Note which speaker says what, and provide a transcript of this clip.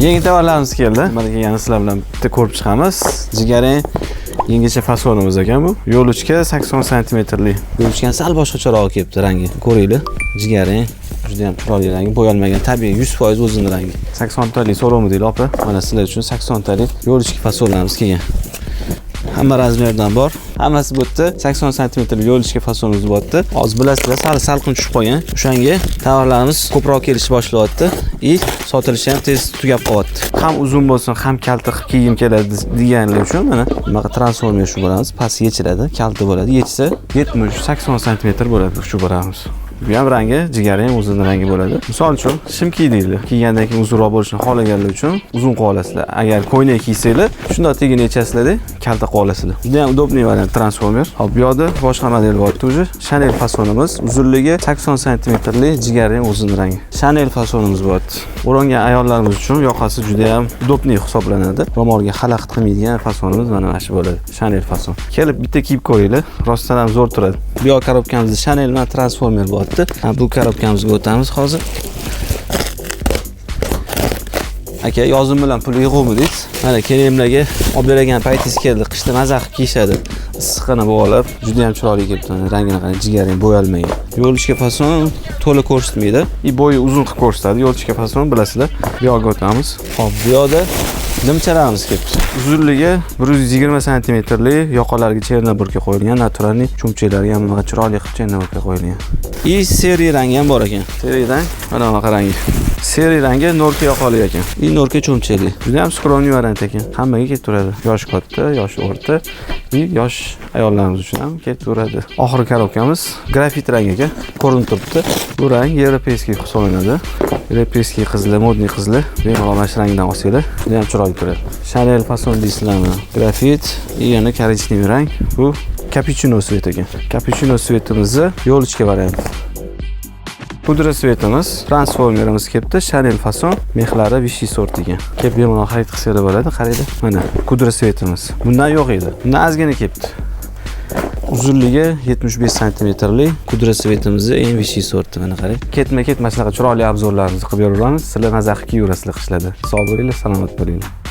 Speaker 1: Yangi tovarlarimiz keldi. Mana kelganini sizlar bilan bitta ko'rib chiqamiz. Jigarrang yangicha fasonimiz ekan bu. Yo'luchka 80 santimetrli. Yo'luchkani sal boshqacharoq kelibdi rangi. Ko'ringlar. Jigarrang juda ham chiroyli rangi, bo'yalmagan, tabiiy 100% o'zini rangi. 80 talik so'rovmi deydi opa. Mana sizlar uchun 80 talik yo'luchka fasonlarimiz kelgan. Hamma razmerdan bor. Hammasi bu yerda 80 santimetrli yo'lishga fasonimiz bo'lyapti. Hozir bilasizlar, sal salqin tushib qolgan. O'shanga tovarlarimiz ko'proq kelishni boshlayapti и sotilishi ham tez tugab qolyapti. Ham uzun bo'lsin, ham kalta qilib kiygim keladi deganlar uchun mana bunaqa transformer shu bo'lamiz. Past yechiladi, kalta bo'ladi. Yechsa 70-80 santimetr bo'ladi shu bo'lamiz. Bu ham rangi, jigari ham o'zini rangi bo'ladi. Misol uchun, shim kiydinglar. Kiygandan keyin uzunroq bo'lishini xohlaganlar uchun uzun qilib olasizlar. Agar ko'ylak kiysanglar, shundoq tagini yechasizlar-da, kalta qilib olasizlar. Juda ham удобный variant transformer. Hop, bu yoqda boshqa model bor уже. Chanel fasonimiz, uzunligi 80 santimetrli, jigari ham o'zini rangi. Chanel fasonimiz bo'lyapti. O'rangan ayollarimiz uchun yoqasi juda ham удобный hisoblanadi. Ro'molga xalaqit qilmaydigan fasonimiz mana shu bo'ladi. Chanel fason. Kelib bitta kiyib ko'ringlar, rostdan ham zo'r turadi. Bu yoq korobkamizda Chanel bilan transformer bo'lyapti. Ha, bu korobkamizga o'tamiz hozir. Aka, yozim bilan pul yig'uvmidingiz? Mana kelinlarga olib beradigan paytingiz keldi. Qishda maza qilib kiyishadi. Issiqqina bo'lib olib, juda ham chiroyli kelibdi. Mana rangini qarang, jigarrang bo'yalmagan. Yo'lishga fason to'la ko'rsatmaydi. И bo'yi uzun qilib ko'rsatadi. Yo'lishga fason bilasizlar. Bu yoqqa o'tamiz. Hop, bu yoqda nimchalarimiz kelibdi. Uzunligi 120 santimetrli, yoqalariga чернобурка qo'yilgan, натуральный cho'nchaklarga ham bunaqa chiroyli qilib чернобурка qo'yilgan. И серый rangi ham bor ekan. Серый rang mana bunaqa rangi. Серый rangi норка yoqali ekan. И норка cho'nchakli. Juda ham скромный variant ekan. Hammaga ketaveradi. Yosh katta, yosh o'rta, и yosh ayollarimiz uchun ham ketaveradi. Oxirgi korobkamiz grafit rang ekan. Ko'rinib turibdi. Bu rang европейский hisoblanadi. Европейский qizlar, модный qizlar bemalol mana shu rangdan olsanglar, juda ham chiroyli turadi. Chanel fason deysizlarmi? Grafit и yana коричневый rang. Bu капучино цвет ekan. Капучино цвет imizni yo'lichka varianti. Pudra цвет imiz, transformerimiz kelibdi. Chanel fason, mexlari высший сорт ekan. Kelib bemalol xarid qilsanglar bo'ladi. Qaranglar. Mana pudra цвет imiz. Bundan yo'q edi. Bundan ozgina kelibdi. Uzunligi 75 santimetrli pudra цвет imizni eng высший сорт i, mana qarang. Ketma-ket mana shunaqa chiroyli обзор larimizni qilib beraveramiz. Sizlar maza qilib kiyaverasizlar qishlarda. Sog' bo'linglar, salomat bo'linglar.